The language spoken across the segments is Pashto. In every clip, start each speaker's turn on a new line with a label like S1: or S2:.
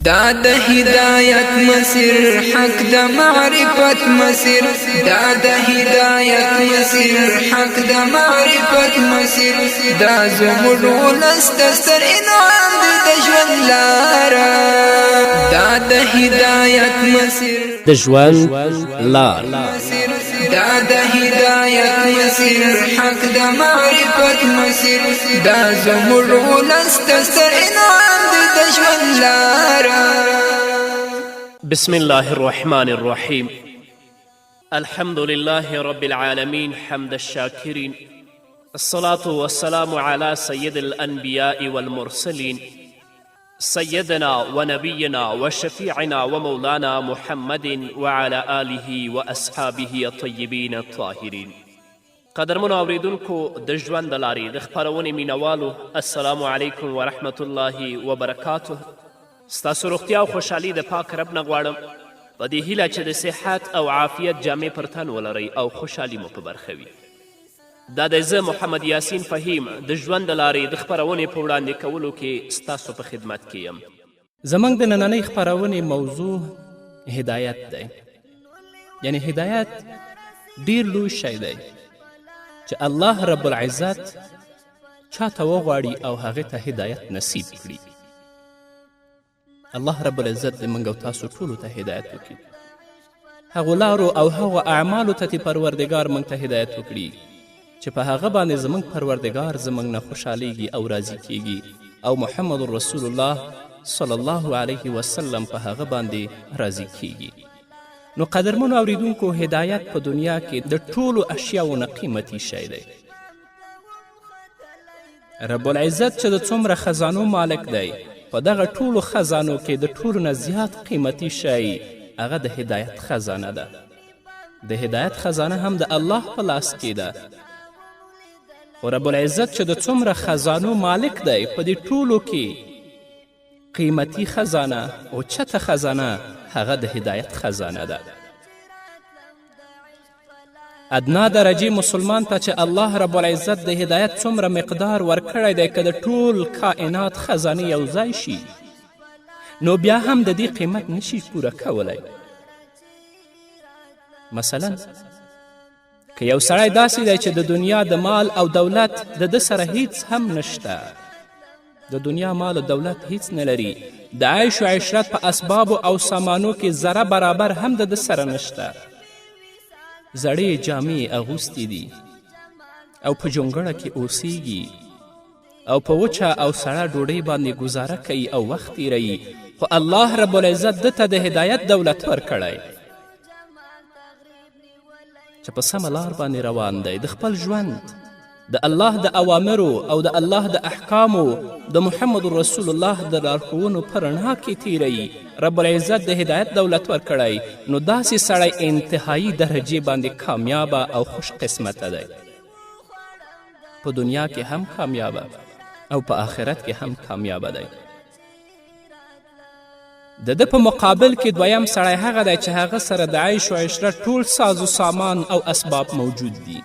S1: دا د هدایت مسیر، حق د معرفت مسیر. دا د هدایت مسیر، حق د معرفت مسیر. دا زموږ ولس د ستر انعام دی، د ژوند لاره. دا د هدایت مسیر،
S2: د ژوند لار.
S1: دا د هدایت مسیر، حق د معرفت مسیر. دا زموږ ولس د ستر انعام دی، د ژوند لاره.
S2: بسم الله الرحمن الرحيم. الحمد لله رب العالمين، حمد الشاكرين، الصلاة والسلام على سيد الأنبياء والمرسلين، سيدنا ونبينا وشفيعنا ومولانا محمد وعلى آله وأصحابه الطيبين الطاهرين. قدرمنو اوریدونکو، د ژوند د لارې د خپرونې مینوالو، السلام علیکم ورحمت الله وبرکاته. ستاسو روغتیا او خوشحالي د پاک رب نه غواړم، په دې هیله چې د صحت او عافیت جامې پر تن ولرئ او خوشحالي مو په برخه وي. دا دی زه محمد یاسین فهیم د ژوند د لارې د خپرونې په وړاندې کولو کې ستاسو په خدمت کې یم.
S3: زموږ د نننۍ خپرونې موضوع هدایت دی. یعنی هدایت ډیر لوی شی دی چې الله رب العزت چاته وغواړي او هغه ته هدایت نصیب کړي. الله رب العزت دې موږ او تاسو ټولو ته هدایت وکړي، هغو لارو او هغو اعمالو ته دې پروردګار موږ ته هدایت وکړي چې په هغه باندې زموږ پروردګار زموږ نه خوشحالیږي او راضي کیږي، او محمد رسول الله صلی الله علیه وسلم په هغه باندې راضي کیږي. نو قدرمنو اوریدونکو، هدایت په دنیا کې د ټولو اشیاو نه قیمتي شی دی. رب العزت چې د څومره خزانو مالک دی، په دغه ټولو خزانو کې د ټولو نه زیات قیمتي شی هغه د هدایت خزانه ده. د هدایت خزانه هم د الله په لاس کې ده، خو رب العزت چې د څومره خزانو مالک دی، په دې ټولو کې قیمتي خزانه، اوچته خزانه هغه د هدایت خزانه ده. ادنا درجې مسلمان ته چې الله رب العزت د هدایت څومره مقدار ورکړی دی، که د ټول کائنات خزانې یو ځای شي نو بیا هم د دې قیمت نشي پوره کولی. مثلا که یو سړی داسې دی چې د دنیا د مال او دولت د ده سره هیڅ هم نشته، د دنیا مال او دولت هیڅ نه لري، د عیش و عشرت په اسبابو او سامانو کې ذره برابر هم د ده سره نشته، زړې جامې اغوستې دي او په جونګړه کې اوسیږي او په وچه او سړه ډوډۍ باندې ګزاره کوي او وخت تیروي، خو الله رب العزت ده ته د هدایت دولت ورکړی چې په سمه لار باندې روان دی، د خپل ژوند د الله د اوامرو او د الله د احکامو د محمد رسول الله د لارښوونو په رڼا کې تیروي. رب العزت د هدایت دولت ورکړی، نو داسې سړی انتهایی درجې باندې کامیابه او خوش قسمته دی، په دنیا کې هم کامیابه او په آخرت کې هم کامیابه دی. د ده په مقابل کې دویم سړی هغه دی چې هغه سره د عیش و عشرت ټول ساز و سامان او اسباب موجود دي،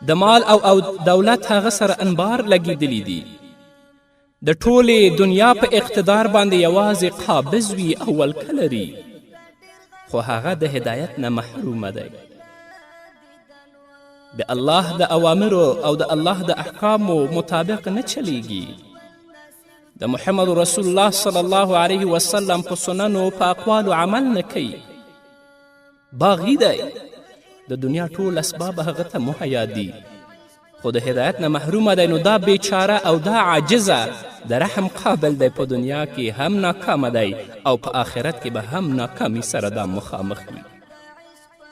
S3: د مال او دولت هغه سره انبار لګېدلي دي، د ټولې دنیا په اقتدار باندې یوازې قابض وي او ولکه لري، خو هغه د هدایت نه محرومه دی. د الله د اوامرو او د الله د احکامو مطابق نه چلیږي، د محمد رسول الله صلی الله علیه وسلم په سننو په اقوالو عمل نه کوي، باغي دی، د دنیا ټول اسباب هغه ته مهیا دي، خو د هدایت نه محرومه دی. نو دا بیچاره او دا عاجزه د رحم قابل دی، په دنیا کې هم ناکامه دی او په آخرت کې به هم ناکامي سره دا مخامخ وي.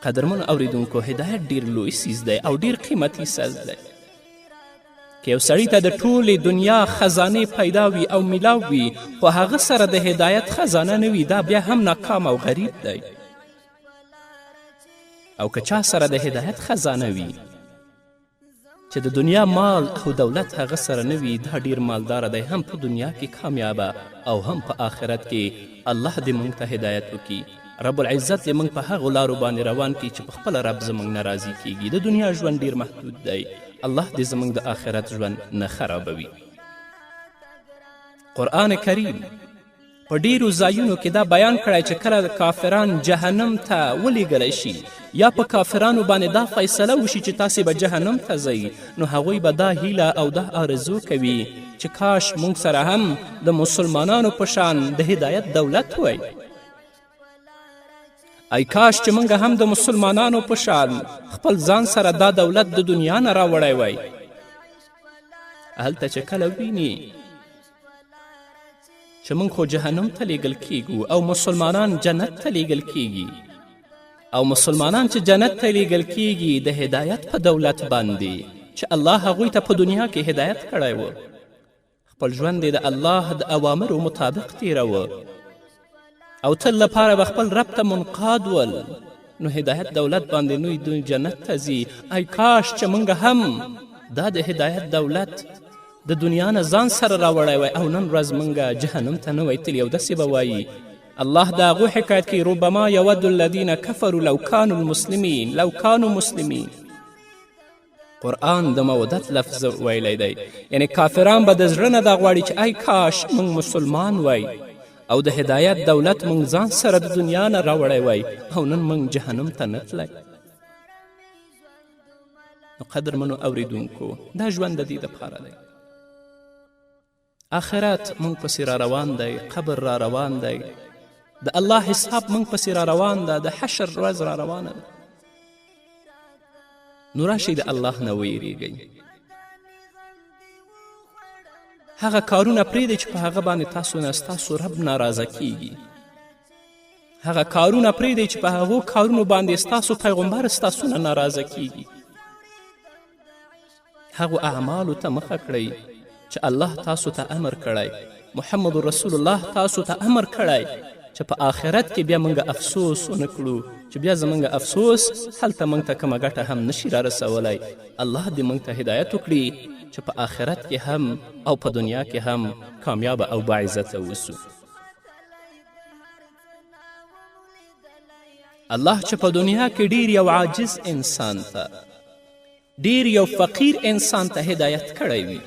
S3: قدرمنو اوریدونکو، هدایت ډیر لوی څیز دی او ډیر قیمتي څیز دی. که یو سړي ته د ټولې دنیا خزانې پیدا وي او میلاو وي، خو هغه سره د هدایت خزانه نه وي، دا بیا هم ناکام او غریب دی. او که چا سره د هدایت خزانه وي چې د دنیا مال او دولت هغه سره نه وي، دا ډیر مالداره دی، هم په دنیا کې کامیابه او هم په آخرت کې. الله دې موږ ته هدایت وکړي، رب العزت دې موږ په هغو لارو باندې روان کړي چې په خپله رب زموږ نه راضي کیږي. د دنیا ژوند ډیر محدود دی، الله دې زموږ د آخرت ژوند نه خرابوي. قرآن کریم په ډیرو ځایونو کې دا بیان کړی چې کله کافران جهنم ته ولیږلی شي یا په کافرانو باندې دا فیصله وشي چې تاسې به جهنم ته ځئ، نو هغوی به دا هیله او دا آرزو کوي چې کاش موږ سره هم د مسلمانانو په شان د هدایت دولت وای، ای کاش چې موږ هم د مسلمانانو په شان خپل ځان سره دا دولت د دنیا نه راوړی وای. هلته چې کله ویني چې موږ خو جهنم ته لیږل کیږو او مسلمانان جنت ته لیږل کیږي، او مسلمانان چې جنت ته لیږل کیږي د هدایت په دولت باندې چې الله هغوی ته په دنیا کې هدایت کړی و، خپل ژوند یې د الله د اوامرو مطابق تیروه او تل لپاره به خپل رب ته منقاد ول، نو هدایت دولت باندې نوی دوی جنت ته ځي. ای کاش چې موږ هم دا د هدایت دولت د دنیا نه ځان سره راوړی وای او نن ورځ موږ جهنم ته نه وای تللي. او داسې به وایي، الله د هغو حکایت کوي، ربما یود الذین کفروا لو کانو المسلمین لو کانو مسلمین. قرآن د مودت لفظ ویلی دی، یعنی کافران به د زړه نه دا غواړي چې ای کاش موږ مسلمان وای او د هدایت دولت موږ ځان سره د دنیا نه راوړی وای او نن موږ جهنم ته نه تلای. نو قدرمنو اوریدونکو، دا ژوند د دې دپاره دی. آخرت موږ پسې را روان دی، قبر را روان دی، د الله حساب موږ پسې را روان ده، د حشر ورځ را روانه ده. نو راشئ د الله نه ویریږئ، هغه کارونه پرېږدئ چې په هغه باندې تاسو نه ستاسو رب ناراضه کیږي، هغه کارونه پرېږدئ چې په هغو کارونو باندې ستاسو پیغمبر ستاسو نه ناراضه کیږي، هغو اعمالو ته مخه کړئ چې الله تاسو ته امر کړی، محمد رسول الله تاسو ته امر کړی، چې په آخرت کې بیا موږ افسوس ونه کړو، چې بیا زموږ افسوس هلته موږ ته کومه ګټه هم نشي رارسولی. الله دې موږ ته هدایت وکړي چې په آخرت کې هم او په دنیا کې هم کامیابه او باعزته اوسو. الله چې په دنیا کې ډیر یو عاجز انسان ته، ډیر یو فقیر انسان ته هدایت کړی وي،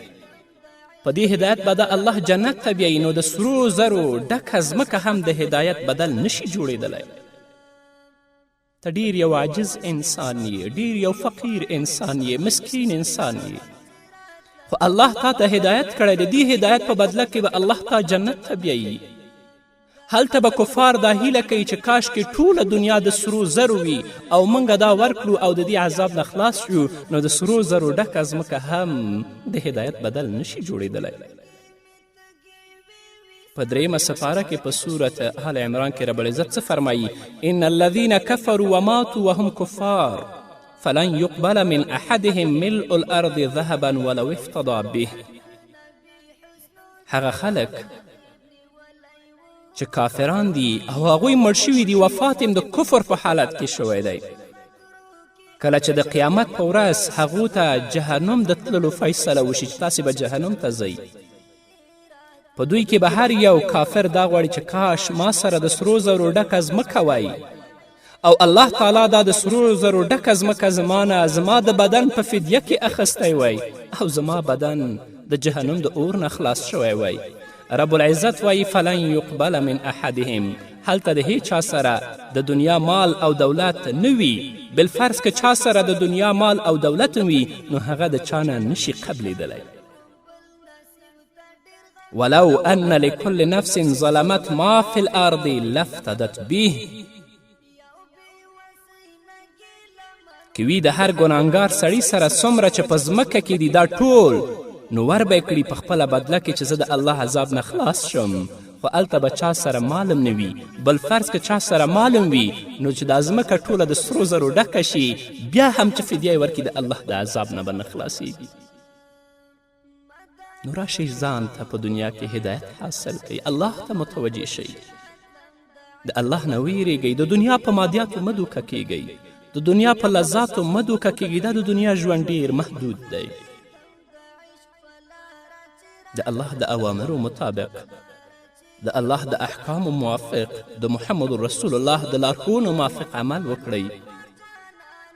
S3: په دې هدایت به د الله جنت ته بیایي، نو د سرو زرو ډکه ځمکه هم د هدایت بدل نشي جوړېدلی. ته ډیر یو عاجز انسان یې، ډیر یو فقیر انسان یې، مسکین انسان یې، خو الله تا ته هدایت کړی، د دې هدایت په بدله کې به الله تا جنت ته بیایي. هلته به کفار دا هیله کوي چې کاش کې ټوله دنیا د سرو زرو وي او موږ دا ورکړو او د دې عذاب نه خلاص شو، نو د سرو زرو ډکه ځمکه هم د هدایت بدل نشي جوړېدلی. په درېیمه سپاره کې په سورت آل عمران کې رب العزت څه فرمایي؟ ان الذین کفروا وماتوا وهم کفار فلن يقبل من احدهم ملء الارض ذهبا ولو افتضا به. هغه خلک چې کافران دي او هغوی مړ شوي دي، وفات یې د کفر په حالت کې شوی دی، کله چې د قیامت په ورځ هغو ته جهنم د تللو فیصله وشي چې تاسې به جهنم ته ځئ، په دوی کې به هر یو کافر دا غواړي چې کاش ما سره د سرو زرو ډکه ځمکه وای او الله تعالی دا د سرو زرو ډکه ځمکه زما نه زما د بدن په فدیه کې اخیستی وای او زما بدن د جهنم د اور نه خلاص شوی وای. رب العزت وایي فلن یقبل من احدهم، هلته د هیچا سره د دنیا مال او دولت نه وي. بالفرض که چا سره د دنیا مال او دولت وي نو هغه د چا نه نشي قبلیدلی. ولو ان لكل نفس ظلمت ما في الارض لافتدت به، که وي د هر ګناهګار سړي سره څومره چې په ځمکه کې دي دا ټول، نو ور به یې کړي په خپله بدله کې چې زه د الله عذاب نه خلاص شم. خو هلته به چا سره مالم نه وي. بل فرض که چا سره مالم وي نو چې دا ځمکه ټوله د سرو زرو ډکه شي بیا هم چې فدیه یې ورکړي د الله د عذاب نه به نه خلاصیږي. نو راشئ ځان ته په دنیا کې هدایت حاصل کړئ، الله ته متوجه شئ، د الله نه ویریږئ، د دنیا په مادیاتو مه دوکه کیږئ، د دنیا په لذاتو مه دوکه کیږئ. دا د دنیا ژوند ډیر محدود دی. د الله د اوامرو مطابق، د الله د احکامو موافق، د محمد رسول الله د لارښوونو موافق عمل وکړئ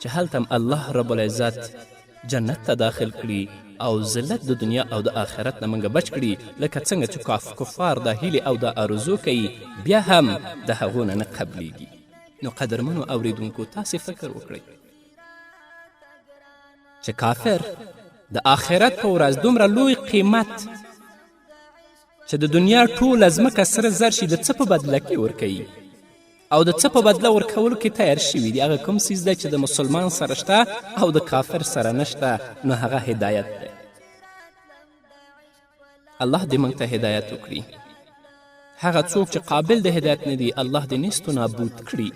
S3: چې هلته هم الله رب العزت جنت ته داخل کړي. او ذلت د دنیا او د آخرت نه موږ بچ کړي، لکه څنګه چې کفار دا هیلې او دا آرزو کوي، بیا هم د هغو نه نه قبلیږي. نو قدرمنو اوریدونکو، تاسې فکر وکړئ چې کافر د آخرت په ورځ دومره لوی قیمت چې د دنیا ټوله ځمکه سره زر شي د څه په بدله کې ورکوي او د څه په بدله ورکولو کې تیار شوي دي. هغه کوم څیز دی چې د مسلمان سره شته او د کافر سره نشته، نو هغه هدایت دی. الله دې موږ ته هدایت وکړي. هغه څوک چې قابل د هدایت نه دي، الله دې نیست و نابود کړي.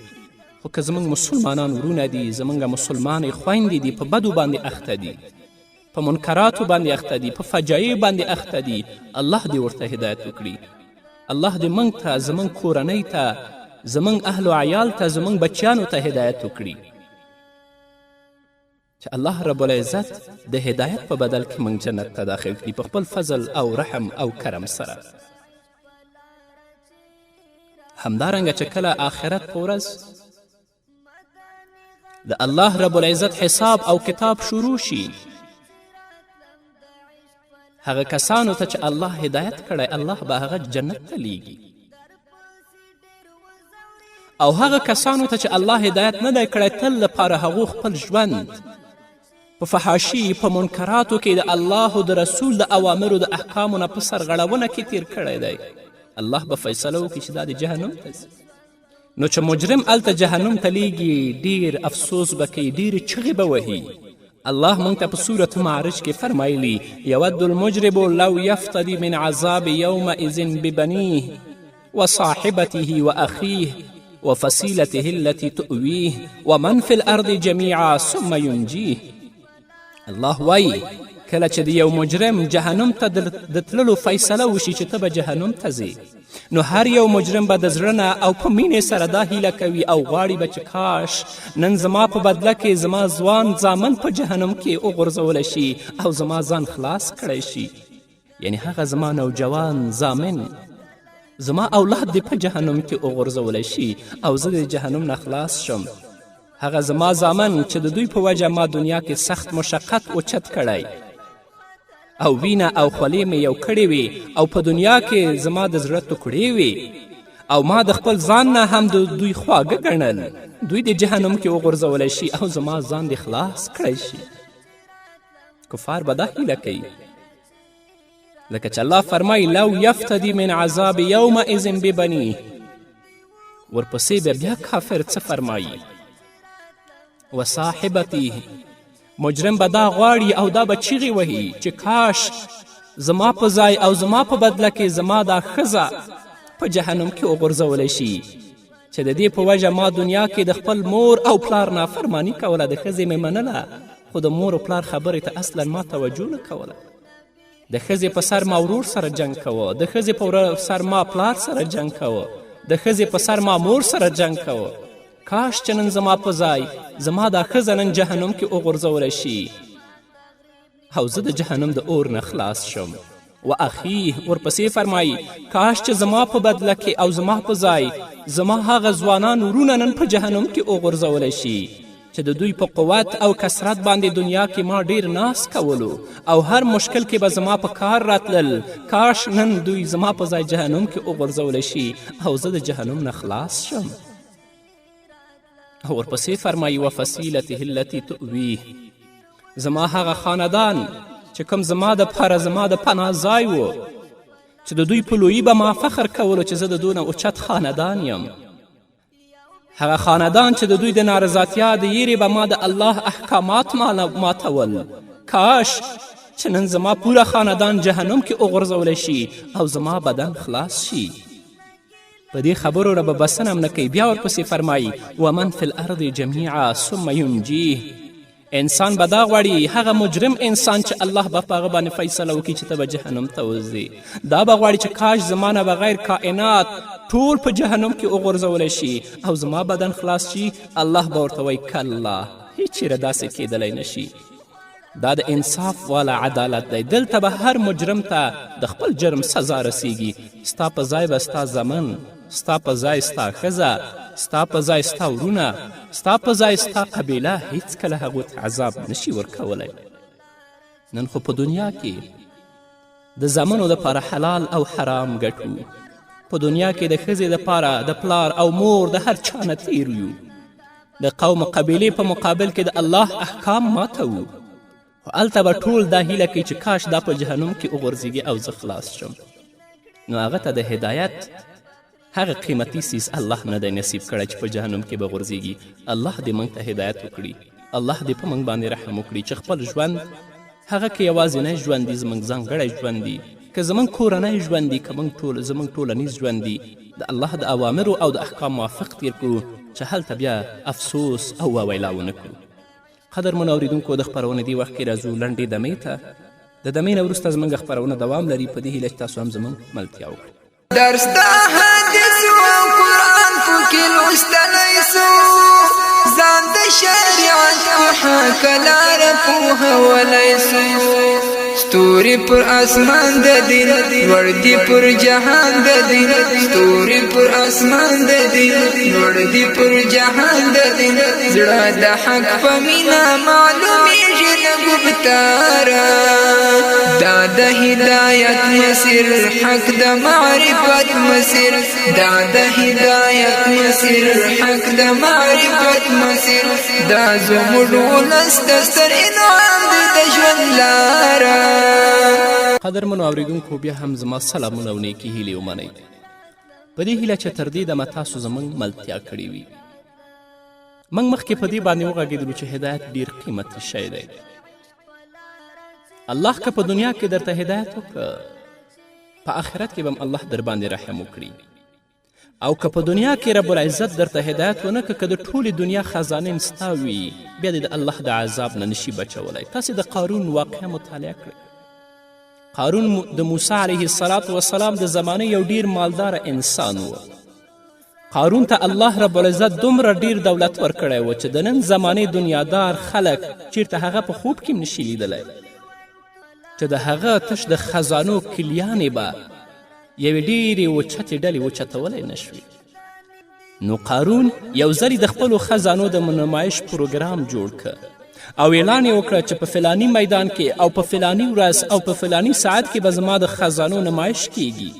S3: خو که زموږ مسلمانان ورونه دي، زموږ مسلمانې خویندې دي، په بدو باندې اخته دي، په منکراتو باندې اخته دي، په فجایع باندې اخته دي، الله دې ورته هدایت وکړي. الله دې موږ ته، زموږ کورنۍ ته، زموږ اهل و عیال ته، زموږ بچیانو ته هدایت وکړي، چې الله رب العزت د هدایت په بدل کې موږ جنت ته داخل کړي په خپل فضل او رحم او کرم سره. همدارنګه چې کله آخرت په ورځ د الله رب العزت حساب او کتاب شروع شي، هغه کسانو ته چې الله هدایت کړی، الله به هغه جنت ته لیږي، او هغه کسانو ته چې الله هدایت نه دی کړی، تل لپاره هغو خپل ژوند په فحاشي، په منکراتو کې د الله او د رسول د اوامرو د احکامو نه په سرغړونه کې تیر کړی دی، الله به فیصله وکړي چې دا د جهنم ته ځي. نو چې مجرم هلته جهنم ته لیږي، ډیر افسوس به کوي، ډېرې چغې به وهي. الله موږ ته په سورة معرج کې فرمایلی: یود المجرم لو یفتدی من عذاب یومئذ ببنیه وصاحبته وأخيه وفصيلته التي تؤويه ومن في الأرض جميعا ثم ينجيه. الله وایي کله چې د یو مجرم جهنم ته د تللو فیصله وشي چې ته به جهنم ته ځې، نو هر یو مجرم به د زړه نه او په مینې سره دا هیله کوي او غواړي به چې کاش نن زما په بدله کې زما ځوان زامن په جهنم کې وغورځول شي او زما ځان خلاص کړی شي. یعنی هغه زما نوجوان زامن، زما اولاد دې په جهنم کې وغورځولی شي او زه د جهنم نه خلاص شم. هغه زما زامن چې د دوی په وجه ما دنیا کې سخت مشقت اوچت کړی او وینه او خولې مې یو کړې وې او په دنیا کې زما د زړه ټوکړې وې او ما د خپل ځان نه هم د دوی خواږه ګڼل، دوی د جهنم کې وغورځولی شي او زما ځان دې خلاص کړی شي. کفار به دا هیله کوي، لکه چې الله فرمایي: لو یفتدي من عذاب یومئذ ببنیه. ورپسې به بیا کافر څه فرمایي؟ وصاحبته. مجرم به دا غواړي او دا به چیغې وهي چې کاش زما په ځای او زما په بدله کې زما دا ښځه په جهنم کې وغورځولی شي، چې د دې په وجه ما دنیا کې د خپل مور او پلار نافرماني کوله. د ښځې مې منله، خو د مور او پلار خبرې ته اصلا ما توجه نه کوله. د ښځې په سر ما ورور سره جنګ کوه، د ښځې په سر ما پلار سره جنګ کوه، د ښځې په سر ما مور سره جنګ کوه. کاش چې نن زما په ځای زما دا ښځه نن جهنم کې وغورځولی شي او زه د جهنم د اور نه خلاص شم. و اخیه. ورپسې فرمایي: کاش چې زما په بدله کې او زما په ځای زما هغه ځوانان ورونه نن په جهنم کې وغورځولی شي چې د دوی په قوت او کثرت باندې دنیا کې ما ډیر ناز کولو او هر مشکل کې به زما په کار راتلل. کاش نن دوی زما په ځای جهنم کې وغورځولی شي او زه د جهنم نه خلاص شم. او ورپسې فرمایي: وفصیلته التي تؤویه. زما هغه خاندان چې کوم زما د پاره زما د پناه ځای و، چې د دوی په لویي به ما فخر کولو چې زه د دونه اوچت خاندان یم، هغه خاندان چې د دوی د نارضاتیا د یرې به ما د الله احکامات ماتول، کاش چې نن زما پوره خاندان جهنم کې وغورځولی شي او زما بدن خلاص شي. په دې خبرو به بسنه هم نه کوي، بیا ورپسې فرمایي: ومن فی الارض جمیعا ثم ینجیه. انسان به دا غواړي، هغه مجرم انسان چې الله به په هغه باندې فیصله وکړي چې ته به جهنم ته وځې، دا به غواړي چې کاش زما نه بغیر کائنات ټول په جهنم کې وغورځولی شي او زما بدن خلاص شي. الله به ورته وایي: کلا، هیڅ چیرې داسې کیدلی نشي. دا د انصاف والا عدالت دی. دلته به هر مجرم ته د خپل جرم سزا رسیږي. ستا په ځای به ستا زمن، ستا په ځای ستا ښځه، ستا په ځای ستا ورونه، ستا په ځای ستا قبیله هیڅکله هغو ته عذاب نشي ورکولی. نن خو په دنیا کې د زامنو دپاره حلال او حرام ګټو، په دنیا کې د ښځې دپاره د پلار او مور د هر چا نه تیر یو، د قوم و قبیلې په مقابل کې د الله احکام ماتوو، خو هلته به ټول دا هیله کوي چې کاش دا په جهنم کې وغورځیږي او زه خلاص شم. نو هغه ته د هدایت هغه قیمتي څیز الله نه دی نصیب کړی چې په جهنم کې به غورځیږي. الله دې موږ ته هدایت وکړي، الله دې په موږ باندې رحم وکړي چې خپل ژوند هغه که یوازینی ژوند دي، زموږ ځانګړی ژوند دي، که زموږ کورنی ژوند دي، که موږ ټول زموږ ټولنیز ژوند دي، د الله د اوامرو او د احکام موافق تیر کړو چې هلته بیا افسوس او واویلا ونه کړو. قدرمنو اوریدونکو، د خپرونې دې وخت کې راځو لنډې دمې ته. د دمې نه وروسته زموږ خپرونه دوام لري، په دې هیله چې تاسو هم زموږ ملتیا وکړئ.
S1: درس د حدیث او قرآن پکې لوستلی سو، ځان د شریعت په حق لاره پوهولی سو. ستوري پر اسمان د دین لوړ دي، پر جهان د دین ستوري پر اسمان د دین لوړ دي، پر جهان د دین. زړه د حق په مینا معلومیږي نه ګفتاره. دا د هدایت مسیر، حق د معرفت مسیر، دا د هدایت مسیر، حق د معرفت مسیر، دا زموږ ولس د ستر انعام دی د ژوند لاره.
S3: قدرمنو اوریدونکو، بیا هم زما سلامونه او نیکې هیلې ومنئ، په دې هیله چې تر دې دمه تاسو زموږ ملتیا کړې وي. موږ مخکې په دې باندې وغږېدلو چې هدایت ډیر قیمتي شی دی. الله که په دنیا کې درته هدایت وکړه، په آخرت کې به هم الله در باندې رحم وکړي، او که په دنیا کې رب العزت درته هدایت ونه که د ټولې دنیا خزانې هم ستا وي، بیا دې د الله د عذاب نه نشي بچولی. تاسې د قارون واقعه مطالعه کړئ. قارون د موسی علیه السلام وسلام د زمانې یو ډیر مالداره انسان و. قارون ته الله رب العزت دومره ډیر دولت ورکړی و چې د نن زمانې دنیادار خلک چیرته هغه په خوب کې هم نشي لیدلی، چې د هغه تش د خزانو کلیانې به یوې ډیرې اوچتې ډلې اوچتولی نه شوې. نو قارون یو ځلې د خپلو خزانو د نمایش پروګرام جوړ که او اعلان یې وکړه چې په فلاني میدان کې او په فلاني ورځ او په فلاني ساعت کې به زما د خزانو نمایش کیږي.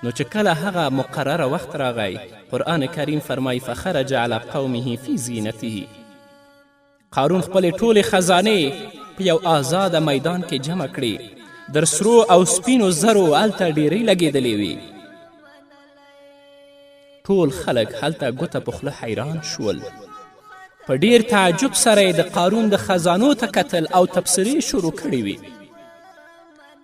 S3: نو چې کله هغه مقرره وخت راغی، قرآن کریم فرمایي فخرج علی قومه فی زینته، قارون خپلې ټولې خزانې په یو آزاده میدان کې جمع کړې، در سرو او سپینو زرو هلته ډیرۍ لګېدلې وې. ټول خلک هلته ګوته په خوله حیران شول، په ډیر تعجب سره یې د قارون د خزانو ته کتل او تبصرې شروع کړې وې.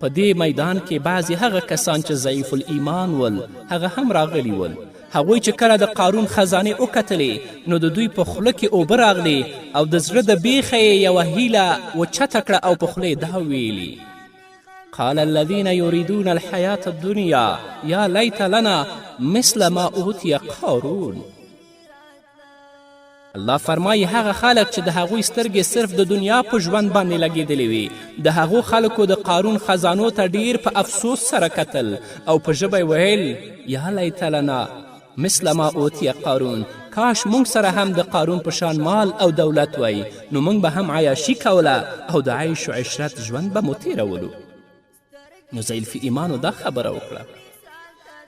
S3: په دې میدان کې بعضې هغه کسان چې ضعیف الایمان ول هغه هم راغلي ول. هغوی چې کله د قارون خزانې وکتلې نو د دوی په خوله کې اوبه راغلې او د زړه د بیخه یې یوه هیله وچته کړه او په خوله یې دا ویلي قال الذين يريدون الحياة الدنيا يا ليت لنا مثل ما اوتي قارون. الله فرمایي هغه خلک چې د هغوی سترګې صرف د دنیا په ژوند باندې لګېدلې وي، د هغو خلکو د قارون خزانو ته ډیر په افسوس سره کتل او په ژبه یې ویل یا لیت لنا مثل ما اوتی قارون، کاش موږ سره هم د قارون په شان مال او دولت وای، نو موږ به هم عیاشي کوله او د عیش و عشرت ژوند به مو تیرولو. نو ضعیف ایمانو دا خبره وکړه.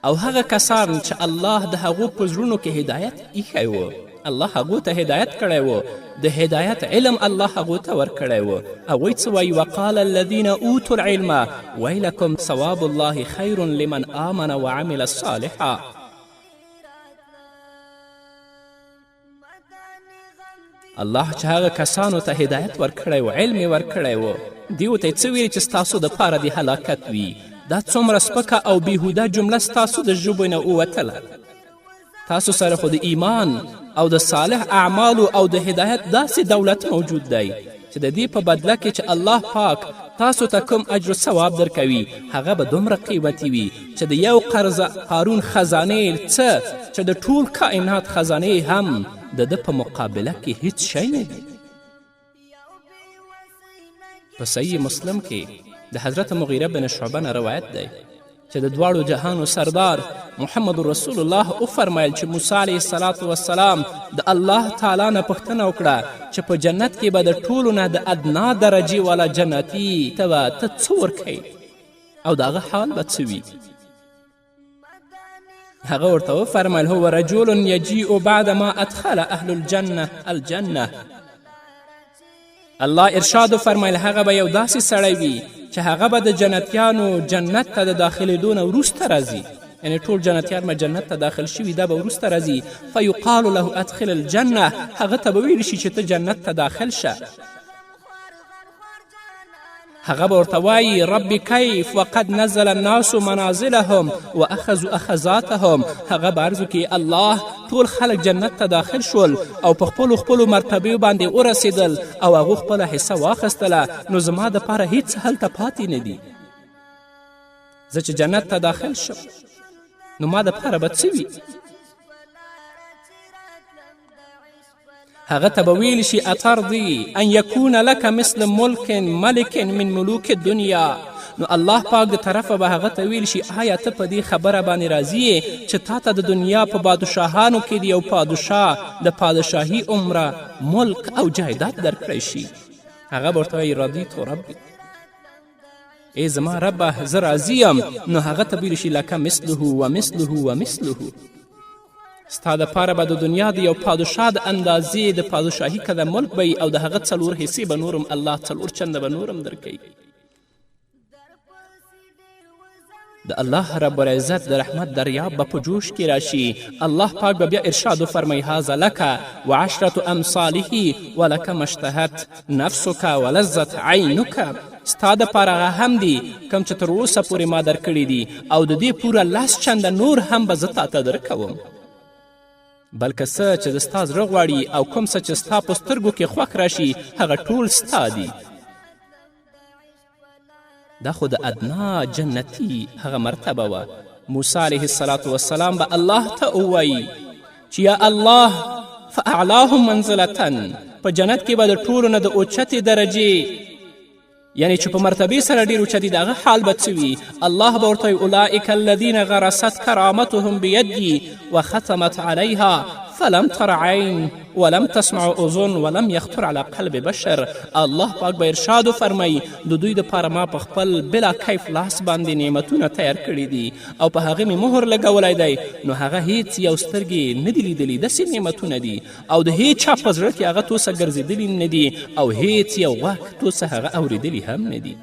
S3: او هغه کسان چې الله د هغو په زړونو کې هدایت ایښی و، الله هغو ته هدایت کړی و، د هدایت علم الله هغو ته ورکړی و، هغوی څه وایي؟ وقال الذین اوتوا العلم ویلکم ثواب الله خیر لمن آمن وعمل صالحا. الله چې هغه کسانو ته هدایت ورکړی و، علم یې ورکړی و، دیو ته یې څه ویلي چې ستاسو دپاره دې هلاکت وي. دا څومره سپکه او بیهوده جمله ستاسو د ژبې نه ووتله. تاسو سره خو د ایمان او د صالح اعمالو او د هدایت داسې دولت موجود دی چې د دې په بدله کې چې الله پاک تاسو ته کوم اجر و ثواب درکوي هغه به دومره قیمتي وي چې د یو قرض قارون خزانې څه چې د ټول کائنات خزانې هم د ده په مقابله کې هیڅ شی نه دي. په صحیح مسلم کې د حضرت مغیره بن شعبه نه روایت دی چې د دواړو جهانو سردار محمد رسول الله وفرمیل چې موسی علیه الصلاة والسلام د الله تعالی نه پوښتنه وکړه چې په جنت کې به د ټولو نه د ادنا درجې والا جنتي ته به ته څه ورکوې او د هغه حال به څه وي؟ هغه ورته وفرمیل هو رجل یجیء بعد ما ادخل اهل الجنة الجنة. الله ارشاد وفرمیل هغه به یو داسې سړی وي چې هغه به د جنتیانو جنت ته د داخلېدو نه وروسته راځي، یعنی ټول جنتیان به جنت ته داخل شوي، دا به وروسته راځي. فیقال له ادخل الجنة، هغه ته به ویل شي چې ته جنت ته داخل شه. هغه به ورته وایي رب کیف وقد نزل الناس منازلهم و اخذوا اخذاتهم. هغه به عرض وکړي الله ټول خلک جنت ته داخل شول او په خپلو خپلو مرتبیو باندې ورسېدل او هغو خپله حصه واخیستله، نو زما دپاره هیڅ هلته پاتې نه دي. زه چې جنت ته داخل شم نو ما دپاره به څه وي؟ هغه ته به ویل شي اترضي ان یکون لک مثل ملک ملک من ملوک الدنیا. نو الله پاک د طرفه به هغه ته ویل شي آیا ته په دې خبره باندې راضي یې چې تا ته د دنیا په بادشاهانو کې د یو پادشاه د پادشاهي عمره ملک او جایداد درکړی شي؟ هغه به ورته وایي رضیت ربي، ای زما ربه زه راضي یم. نو هغه ته ویل شي لکه مثله و مثله و مثله، ستا دپاره به د دنیا د یو پادشاه د اندازې د پادشاهي کده ملک به او د هغه څلور حصې به نورم الله څلور چنده به نورم درکوي. د الله رب العزت د رحمت دریاب به په جوش کې راشي. الله پاک به بیا ارشاد وفرمایي هذا لک وعشرة امثاله ولک ما اشتهت نفسک ولذت عینک. ستا دپاره هغه هم دي کوم چې تر اوسه پورې ما درکړي دي او د دې پوره لس چنده نور هم به زه تاته درکوم، بلکه څه چې د ستا زړه غواړي او کوم څه چې ستا په سترګو کې خوښ راشي هغه ټول ستا دي. دا خو د ادنا جنتي هغه مرتبه وه. موسی علیه الصلاة والسلام به الله ته ووایي چې یا الله فاعلاهم منزلة، په جنت کې به د ټولو نه د اوچتې درجې، یعنی چې په مرتبې سره ډېر اوچت دي، د هغه حال به څه وي؟ الله به ورته وایي اولئک الذین غرست کرامتهم بیدي وختمت علیها فلم تر عین ولم تسمع اذن ولم یخطر علی قلب بشر. الله پاک به ارشاد وفرمایي د دوی دپاره ما په خپل بلا کیف لاس باندې نعمتونه تیار کړي دي او په هغه مې مهر لګولی دی، نو هغه هیڅ یو سترګې نه دي لیدلي، داسې نعمتونه دي او د هیچا په زړه کې هغه توسه ګرځېدلي نه دي او هیڅ یو غوږ توسه هغه اورېدلي هم نه دي.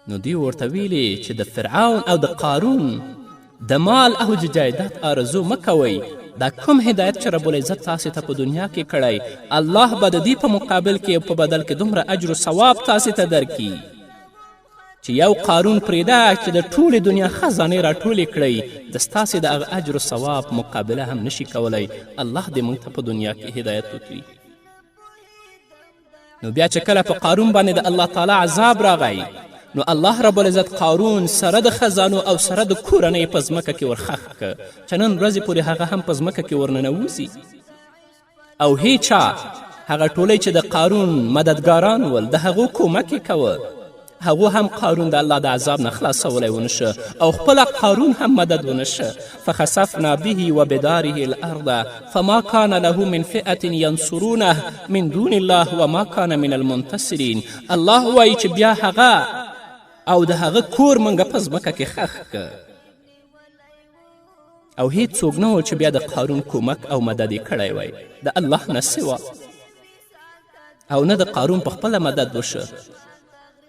S3: نو دوی ورته ویلې چې د فرعون او د قارون د مال او د جایداد آرزو مه کوئ، دا کوم هدایت چې رب العزت تاسې ته په دنیا کې کړی الله به د دې په مقابل کې او په بدل کې دومره اجر و ثواب تاسې ته درکړي چې یو قارون پرېږده چې د ټولې دنیا خزانې راټولې کړئ، د ستاسې د هغه اجر و ثواب مقابله هم نشي کولی. الله دې موږ ته په دنیا کې هدایت وکړي. نو بیا چې کله په قارون باندې د الله تعالی عذاب راغی نو الله رب العزت قارون سره د خزانو او سره د کورنۍ په ځمکه کې ورخښ که چې نن ورځې پورې هغه هم په ځمکه کې ورننوځي. او هیچا هغه ټولۍ چې د قارون مددګاران ول د هغو کومک یې کوه، هغو هم قارون د الله د عذاب نه خلاصولی ونه شه او خپله قارون هم مدد ونه شه. فخسفنا به وبداره الارض فما کان له من فئة ینصرونه من دون الله وما کان من المنتصرین. الله وایي چې بیا هغه او د هغه کور موږ په ځمکه کې ښخ که او هیڅ څوک نه و چې بیا د قارون کومک او مدد یې کړی وای د الله نه سوا، او نه د قارون په خپله مدد وشه.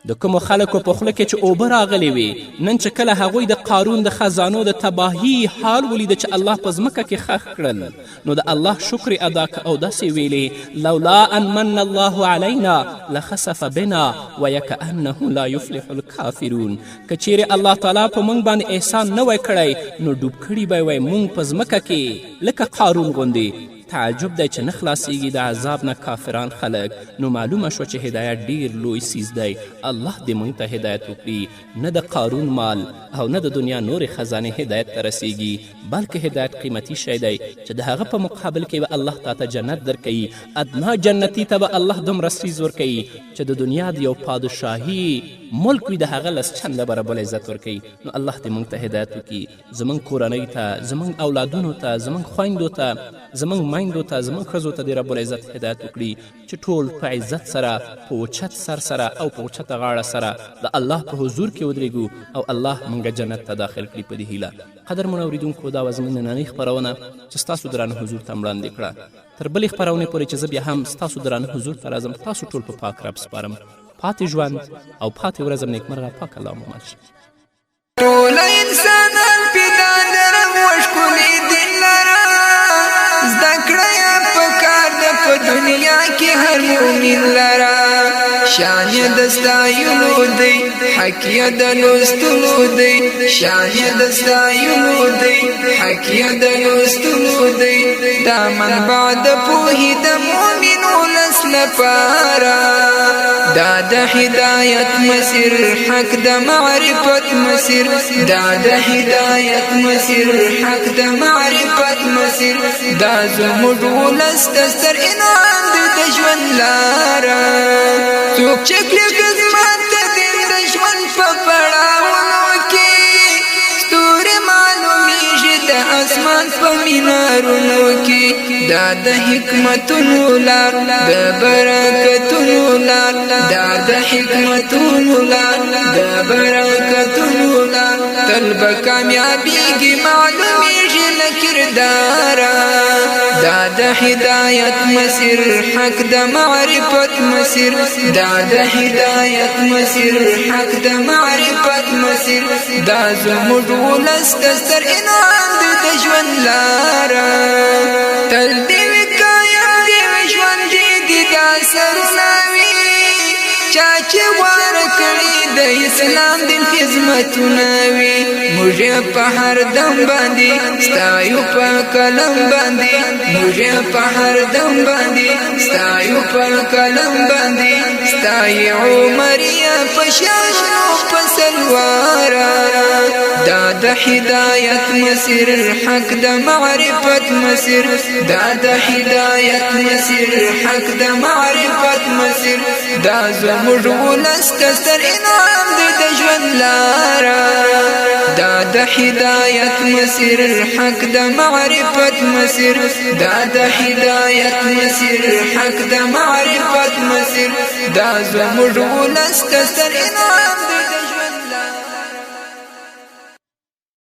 S3: د کومو خلکو په خوله کې چې اوبه راغلې وې، نن چې کله هغوی د قارون د خزانو د تباهي حال ولیده چې الله په ځمکه کې ښخ کړل، نو د الله شکر ادا که او داسې ویلې لولا ان من الله علینا لخسف بنا ویکأنه لا یفلح الکافرون. که چیرې الله تعالی په موږ باندې احسان نه وای کړی نو ډوب کړي به وای موږ په ځمکه کې لکه قارون غوندې. تعجب دی چې نه خلاصیږي د عذاب نه کافران خلک. نو معلومه شوه چې هدایت ډیر لوی څیز دی. الله دې موږ ته هدایت وکړي. نه د قارون مال او نه د دنیا نورې خزانې هدایت ته رسیږي، بلکې هدایت قیمتي شی دی چې د هغه په مقابل کې به الله تا ته جنت درکوي. ادنا جنتي ته به الله دومره څیز ورکوي چې د دنیا د یو پادشاهي ملک وي د هغه لس چنده به رب العزت ورکوي. نو الله دې موږ ته هدایت وکړي، زموږ کورنۍ ته، زموږ اولادونو ته، زموږ خویندو ته، زموږ میندو ته، زموږ ښځو ته دې رب العزت هدایت وکړي چې ټول په عزت سره، په اوچت سر سره او په اوچته غاړه سره د الله په حضور کې ودرېږو او الله موږ جنت ته داخل کړي. په دې هیله قدرمنو اورېدونکو، دا وه زموږ نننۍ خپرونه چې ستاسو درانه حضور ته وړاندې کړه. تر بلې خپرونې پورې چې زه بیا هم ستاسو درانه حضور ته راځم، تاسو ټول په پاک رب سپارم. پاتې ژوند او پاتې ورځم نیکمرغه، پاک الله مو مل شي.
S1: ټول انسانان پیدا درم وښکلي دین لره، زده کړه یې پکار ده په دنیا کې هر مؤمن لره. شان یې د ستایلو دی، حق یې د لوستلو دی، شان یې د ستایلو دی، حق یې د لوستلو دی. دا منبع د پوهې د مؤمن ولس لپاره، دا د هدایت مسیر، حق د معرفت مسیر، دا د هدایت مسیر، حق د معرفت مسیر. دا زموږ ولس د ستر انعام دی د ژوند لاره. څوک چې کلک خدمت ته دین د ژوند په پړاوونو کې، ستوري معلومیږي د اسمان په مینارونو کې. دا د حکمتونو لار، د برکتونو لار، دا د حکمتونو لار، د برکتونو لار. تل به کامیابیږي معلومیږي له کرداره. دا د هدایت مسیر، حق د معرفت مسیر، دا د هدایت مسیر، حق د معرفت مسیر. دا زموږ ولس د ستر انعام دی د ژوند لاره. تل دې وي قایم دې وي ژوندي دي دا سرونه وي، چا چې غوره کړي د اسلام دین خدمتونه وي. موږ په هر دم باندې ستایو په قلم باندې، موږ په هر دم باندې ستایو په قلم باندې، ستای عمر په شانو په سلوارا. دا د هدایت مسیر، حق د معرفت مسیر، دا د هدایت مسیر، حق د معرفت مسیر. دا زموږ ولس د ستر انعام دی د ژوند لاره. دا د هدایت مسیر، حق د معرفت مسیر، دا د هدایت مسیر، حق د معرفت مسیر. دا زموږ ولس د ستر انعام دی.